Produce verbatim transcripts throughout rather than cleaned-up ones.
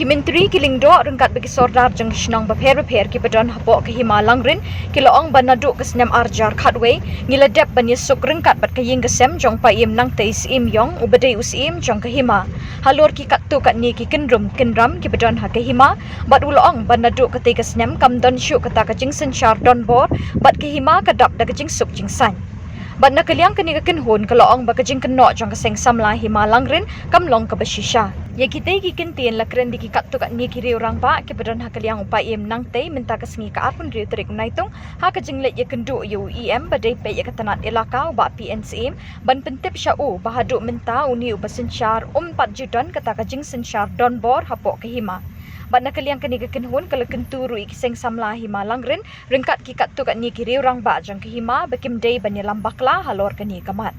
Ki myntri, ki lyngdoh ryngkat bad ki sordar jong ki shnong bapher bapher kiba don hapoh ka Hima Langrin ki la ong ba naduh ka snem ar hajar khatwei ngi la dep ban ïasuk ryngkat bad ka ïing ka sem jong u Paiem Nangtei Syiemiong uba dei u Syiem jong ka Hima halor ki katto katne ki kynrum kynram kiba don ha ka Hima, bad u la ong ba naduh katei ka snem kam don shuh kata ka jingsynshar donbor bad ka Hima ka dap da ka jingsuk jingsaiñ. Bad na ka liang kane ka kynhun ka la ong ba ka jingkynnoh jong ka Seng Samla Hima Langrin kam long kaba shisha. Ïa kitei ki kyntien la kren da ki katto katne ki riew rangbah kiba don ha ka liang u Paiem Nangtei mynta ka sngi ka arphew hynriew tarik u Naitung ha ka jingleit ïakynduh ïa u E M ba dei peit ïa ka tnat elaka u Bah P N Syiem ban pyntip sha u ba haduh mynta une uba synshar um pat ju don kata ka jingsynshar donbor hapoh ka Hima. Bad na ka liang kane ka kynhun ka la kyntu ruh ïa ki Seng Samla Hima Langrin ryngkat ki katto katne ki riew rangbah jong ka Hima ba kim dei ban ïalam bakla halor kane ka mat.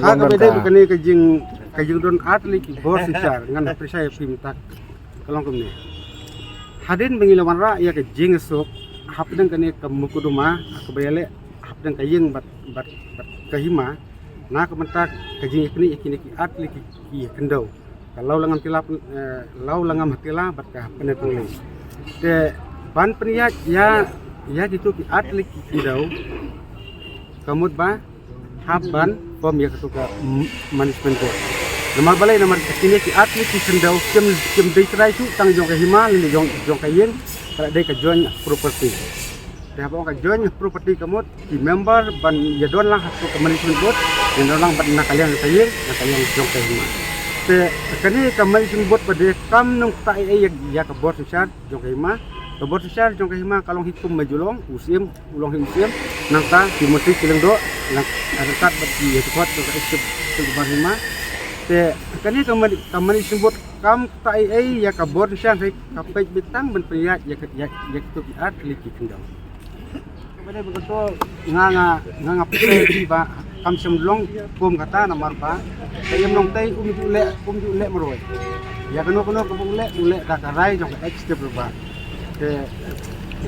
Ha kaba dei ba kane ka jing, ka jingdon ar tylli ki bor synshar, ngan pyrshah ïa phi mynta ka long kumne. Hadien ba ngi la wanrah ïa ka jingsuk hapdeng kane ka mukotduma kaba ïaleh hapdeng ka ïing bad, bad, bad ka Hima, na ka bynta ka jingïaknieh ïa kine ki ar tylli ki, ki khyndew, ka Lawlangam Tila, eh, Lawlangam Tila bad ka Pynepyllung. Te ban pynïaid ïa, ïa kito ki ar tylli ki khyndew, ka mut ba hap ban form ïa kato ka m-, management board. Namar balei? Namar kine ki ar tylli ki khyndew kim, kim dei trai shuh tang jong ka Hima lane jong, jong ka ïing, ka la dei ka joint property. Te haba ong ka joint property ka mut ki member ban ïadon lang ha kato ka management board, ïadon lang bad na ka liang ka ïing, na ka liang jong ka Hima. Te kane ka management board pat de kam nang ktah ei ei ïa, ïa ka bor synshar jong ka Hima. Ka bor synshar jong ka Hima ka long hi kum ba ju long, u Syiem u long hi u Syiem, nangta ki myntri ki lyngdoh, nang ryngkat bad ki head court jong ka executive board Hima. Te kane ka man-, ka management board kam ktah ei ei ïa ka bor synshar, hynrei ka peit beit tang ban pynïaid ïa ka, ïa, ïa kito ki ar tylli ki khyndew. Kaba dei ba kato nga, nga, nga, nga pyrshah ïa phi ba kam shym long kum kata namar ba ka Syiem Nangtei um ju leh, um ju leh marwei. Ïa kano kano kaba u leh, u leh da ka rai jong ka executive member. Te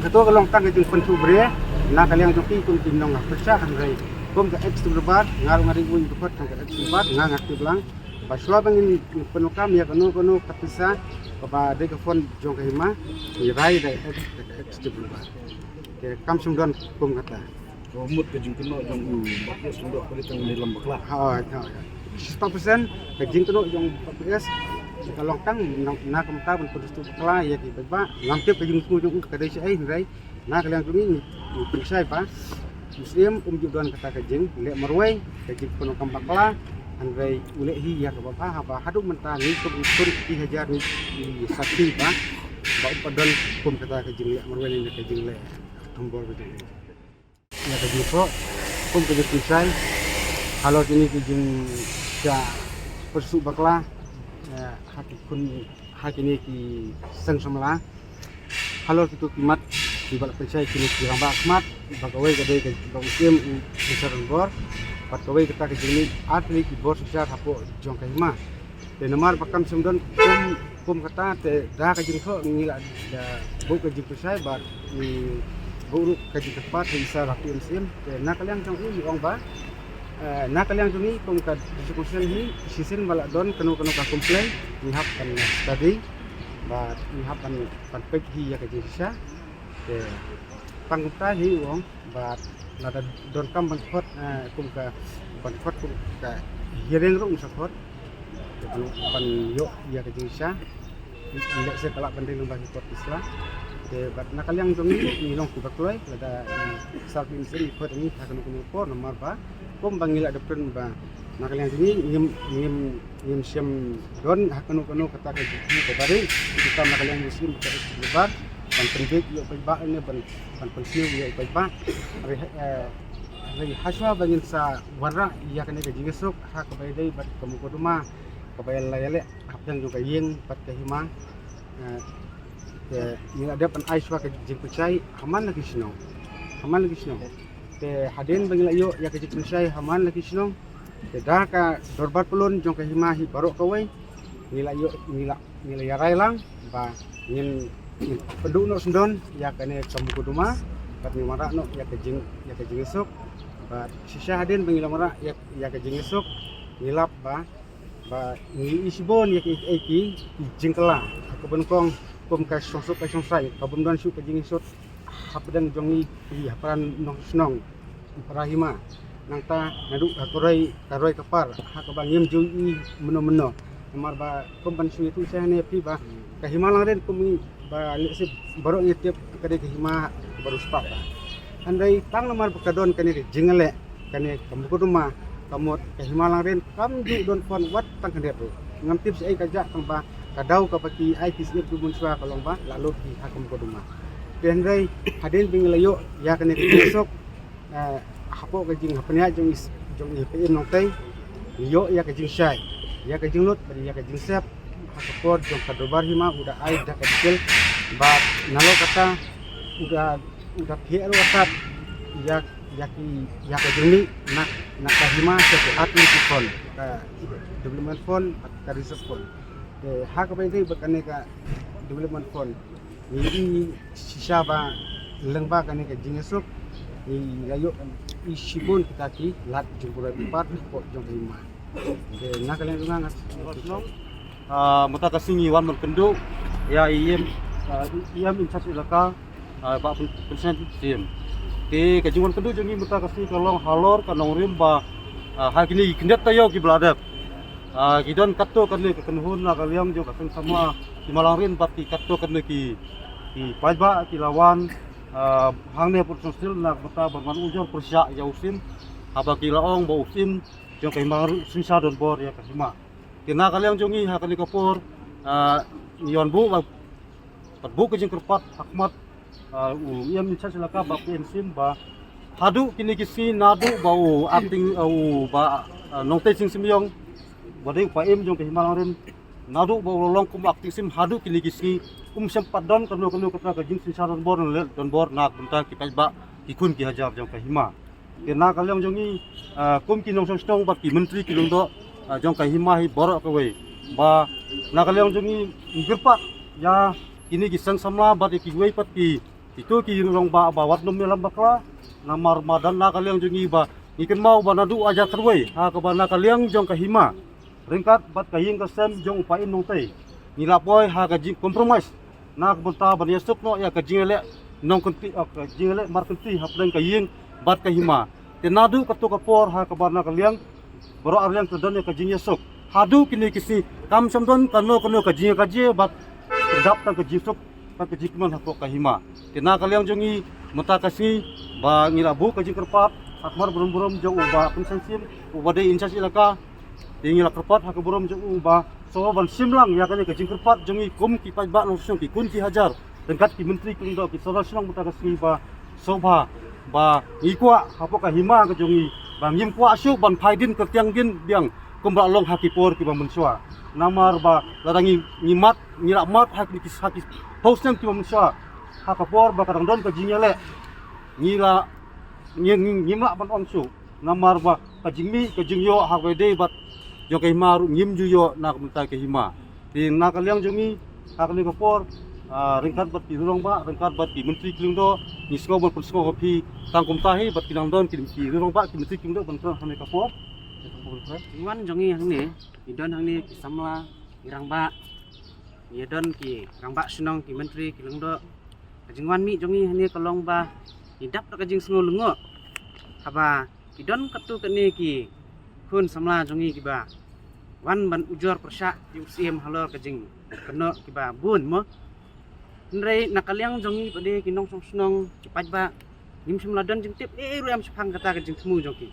kato ka long tang ka jingpynthut briew, na ka liang jong ki kum ki nongpyrshah, hynrei kum ka executive member, nga ruh nga dei uwei u dkhot jong ka executive member, nga nga tip lang ba shuwa ba ngin pyndonkam ïa kano kano ka pisa kaba dei ka fund jong ka Hima, ngi rai da ka executive member. Te kam shym don kum kata. Ka mut ka jingkynnoh jong u Bah P S Lyngdoh ka dei tang ïalam bakla. Hooid, hooid. Sixty percent ka jingkynnoh jong u Bah P S ka long tang na, na ka bynta ban pynduh bakla ïa ki paidbah. Ngam tip ka jingsngew jong u ka dei shaei, hynrei na ka liang jong ngi, ngi pynshai ba u Syiem um ju don kata ka jingleh marwei, ka jingpyndonkam bakla, hynrei u leh hi ïa kaba bha. Haba haduh mynta ngi kum, kum ki hajar ngi, ngi sakhi ba, ba um pat don kum kata ka jingleh marwei ne ka jingleh thombor ka jong u. Ïa ka jingpynshai, kum ka jingpynshai halor kine ki jingshah pyrsuh bakla, eh, ha ki khun, ha kine ki seng samla. Halor kito ki mat kiba la pynshai kine ki rangbah khmat, ba kawei ka dei kaba u Syiem u synshar donbor, bad kawei kata ka jingmih ar tylli ki bor synshar hapoh jong ka Hima. Te namar ba kam shym don kum, kum kata, te da ka jingthoh ngi la, da buh ka jingpynshai bad ngi buh ruh ka jingkyrpad ha i Sir Bah P N Syiem. Te na ka liang jong u ngi ong ba, eh, na ka liang jong ngi kum ka District Council hi, shisien ba la don kano kano ka complain ngi hap ban study bad ngi hap ban, ban peit hi ïa ka jingshisha. Te tang kumta hi u ong. Bad lada donkam ban khot, eh, kum ka, ban khot kum ka hearing ruh ngi sa khot. Te ban, ban ïoh ïa ka jingshisha. Lehse ka lah ban dei lyngba ki court case la. Te bad na ka liang jong ngi, ngi long kiba kloi lada, eh, Sir P N Syiem ngi khot ngi ha kano kano ka por namar ba kum ba ngi la dep kren ba na ka liang jong ngi ngim, ngim, ngim shym don ha kano kano kata ka jingkyrkhu kaba ri, kita na ka liang jong ngi shim ka executive member ban pynbeit ïa u paidbah ne ban, ban pynsniew ïa u paidbah. Hynrei, eh, hynrei hashwa ba ngin sa wanrah ïa kane ka jingïasuk ha kaba ïadei bad ka mukotduma kaba la ïaleh hapdeng jong ka ïing bad ka hima. Eh, te ngi la dep ban ai shuwa ka jingpynshai ha man la ki shnong, ha man la ki shnong. Te hadien ba ngi la ïoh ïa ka jingpynshai ha man la ki shnong, te da ka dorbar pyllun jong ka hima hi baroh kawei, ngi la ïoh, ngi la, ngi la ïarai lang ba ngin, ngin pynduh noh syndon ïa kane ka mukotduma bad ngin wanrah noh ïa ka jing, ïa ka jingïasuk. Bad shisha hadien ba ngi la wanrah ïa, ïa ka jingïasuk, ngi lap ba Ba ngi i shibun ïa ki, ïa ki jingkylla ha kaba nyngkong, kum ka shongsuk ka shongsai, ka bym don shuh ka jingsut hapdeng jong ngi ki hapran nongshong shnong para hima. Nangta naduh ha ka roi, ka roi ka par, ha kaba ngim ju i mynno mynno. Namar ba kum ban shu ïathuh sha ne phi ba ka hima Langrin kum ngi ba lehse baroh ngi tip ka dei ka hima ba riewspah. Hynrei tang namar ba ka don kane ka jingïaleh, kane ka mukotduma, ka mut ka hima Langrin kam ju don phone wat tang khyndiat ruh. Ngam tip shaei ka jia, tang ba ka daw kaba ki ai ki sngewthuh mynshuwa ka long ba la lut ki ha ka mukotduma. Te hynrei hadien ba ngi la ïoh ïa kane ka jingsuk, eh, hapoh ka jinghapniah jong i, jong i Hapdeng Nongtei, ngi ïoh ïa ka jingshai, ïa ka jinglut bad ïa ka jingsep ha ka por jong ka dorbar hima. U da ai da ka detail ba nalor kata u da, u da pheh ruh kat ïa, ïa ki, ïa ka jingmih na, na ka hima sha ki at ki fund, ka development fund, ka reserve fund. Te ha kaba ïadei bad kane ka development fund, ngi i shisha ba lyngba kane ka jingïasuk ngi la ïoh i shibun kita ki lad jingburai pynpar hapoh jong ka hima. Te na ka liang jong nga, nga Ah, mynta ka sngi ngi wan ban kynduh ïa i em, ah, i em in charge elaka, ah, Bah Pyn-, Pynsan Syiem. Te ka jingwan kynduh jong ngi mynta ka sngi ka long halor ka nongrim ba, ah, ha kine ki khyndiat taïew kiba la dep, ah, ki don katto katne ka kynhun na ka liang jong ka seng samla hima Langrin bad ki katto katne ki, ki paidbah ki la wan, ah, hangne Port Songstill na ka bynta ban wan ujor pyrshah ïa u Syiem, haba ki la ong ba u Syiem jong ka hima Langrin u synshar donbor ïa ka hima. Te na ka liang jong ngi ha kane ka por, ah, ngi wan buh ba, pat buh ka jingkyrpad ha khmat, ah, u em in charge elaka Bah P N Syiem ba haduh kine ki sngi naduh ba u acting, ah, u Bah, ah, Nongtei Sing Symbiong ba dei u paidbah jong ka hima Langrin, naduh ba u la long kum acting Syiem haduh kine ki sngi um shym pat don kano kano kata ka jingsynshar donbor ne leh donbor na ka bynta ki paidbah ki khun ki hajar jong ka hima. Te na ka liang jong ngi, ah, kum ki nongshong shnong bad ki myntri ki lyngdoh, ah, jong ka hima hi baroh kawei, ba na ka liang jong ngi ngi kyrpad ïa kine ki seng samla bad ïa kiwei pat ki, kito ki rangbah ba wat nym ïalam bakla. Namar ba don na ka liang jong ngi ba ngi kynmaw ba naduh ar hajar khatwei ha kaba na ka liang jong ka hima ryngkat bad ka ïing ka sem jong u paidbah Nongtei, ngi la poi ha ka jing compromise na ka bynta ban ïasuk noh ïa ka jingïaleh nongkynti, ah, ka jingïaleh markynti hapdeng ka ïing bad ka hima. Te naduh kato ka por ha kaba na ka liang baroh ar liang ka don ïa ka jingïasuk. Haduh kine ki sngi kam shym don kano kano ka jingïakajia bad ka dap tang ka jingsuk tang ka jingkmen hapoh ka hima. Te na ka liang jong ngi mynta ka sngi ba ngi la buh ka jingkyrpad ha khmat burom burom jong u Bah Pynsan Syiem uba dei in charge elaka. Te ngi la kyrpad ha ka burom jong u ba sngewbha ban shim lang ïa kane ka jingkyrpad jong ngi kum ki paidbah nongshong shnong ki khun ki hajar ryngkat ki myntri ki lyngdoh ki sordar shnong mynta ka sngi ba sngewbha ba ngi kwah hapoh ka hima ka jong ngi ba ngim kwah shuh ban phai dien kyrtiang dien biang kumba la long ha ki por kiba mynshuwa. Namar ba lada ngi, ngi mad, ngi la mad ha ki, ha ki phew snem kiba mynshuwa ha ka por ba ka dang don ka jingïaleh, ngi la, ngi, ngi, ngim lah ban ong shuh. Namar ba ka jingmih ka jingïoh ha kaba ïadei bad jong ka hima ruh ngim ju ïoh na ka bynta ka hima. Te na ka liang jong ngi ha kane ka por, ah, ryngkat bad ki rangbah, ryngkat bad ki myntri ki lyngdoh, ngi sngew ban pynsngew ha phi tang kumta hi bad ki nang don ki, ki rangbah ki myntri ki lyngdoh ban kren ha kane ka por. Jingwan jong ngi hangne, ngi don hangne ki samla, ki rangbah, ngi don ki rangbah shnong, ki myntri ki lyngdoh. Ka jingwan mih jong ngi hangne ka long ba ngi dap da ka jingsngew lyngngoh haba ki don katto katne ki khun samla jong ngi kiba wan ban ujor pyrshah ïa u Syiem halor ka jingkynnoh kiba bun mo. Hynrei na ka liang jong ngi pat de ki nongshong shnong ki paidbah ngim shym la don jingtip ei ei ruh em shaphang kata ka jingthmu jong ki.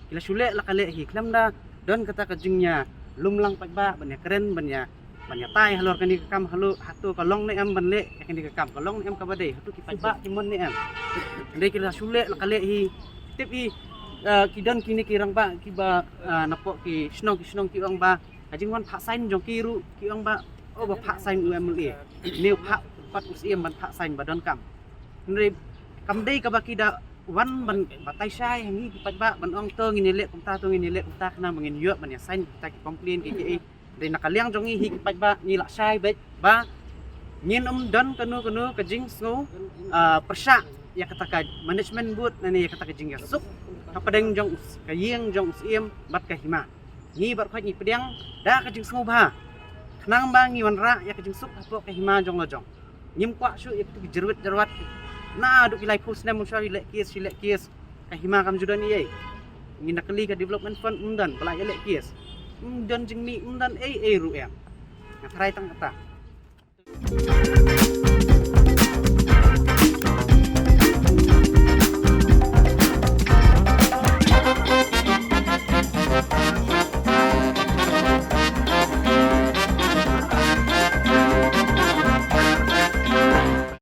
Ki la shu leh la ka leh hi khlem da don kata ka jingïalumlang paidbah ban ïakren ban ïa, ban ïatai halor kane ka kam hato ka long ne em ban leh ïa kane ka kam, ka long ne em kaba dei, hato ki paidbah ki mon ne em. Hynrei ki la shu leh la ka leh hi. Tip hi, ah, ki don kine ki rangbah kiba, ah, napoh ki shnong ki shnong ki ong ba ka jingwan phah sign jong ki ruh ki ong ba, oh, ba phah sign u M L A, ne u phah pat u Syiem ban phah sign ba donkam. Hynrei kam dei kaba ki da wan ban batai shai ha ngi ki paidbah ban ong to ngin ïaleh kumta, to ngin ïaleh kumta, khnang ba ngin ïoh ban ïa sign kita ki complain ki ki. Dei na ka liang jong ngi hi ki paidbah ngi lah shai beit ba ngin ym don kano kano ka jingsngew, ah, pyrshah ïa kata ka management board ne ïa kata ka jingïasuk hapdeng jong u s-, ka ïing jong u Syiem bad ka hima. Ngi baroh khoit ngi pdiang da ka jingsngewbha, khnang ba ngi wanrah ïa ka jingsuk hapoh ka hima jong la jong. Ngim kwah shuh ïa ki jyrwit jyrwat. Naduh ki laiphew snem shuwa ki leh case, ki leh case. Ka hima kam ju don ei ei. Ngi na kali ka development fund, ym don ba la ïaleh case. Ym don jingmih, ym don ei ei ruh em. Nga tharai tang kata.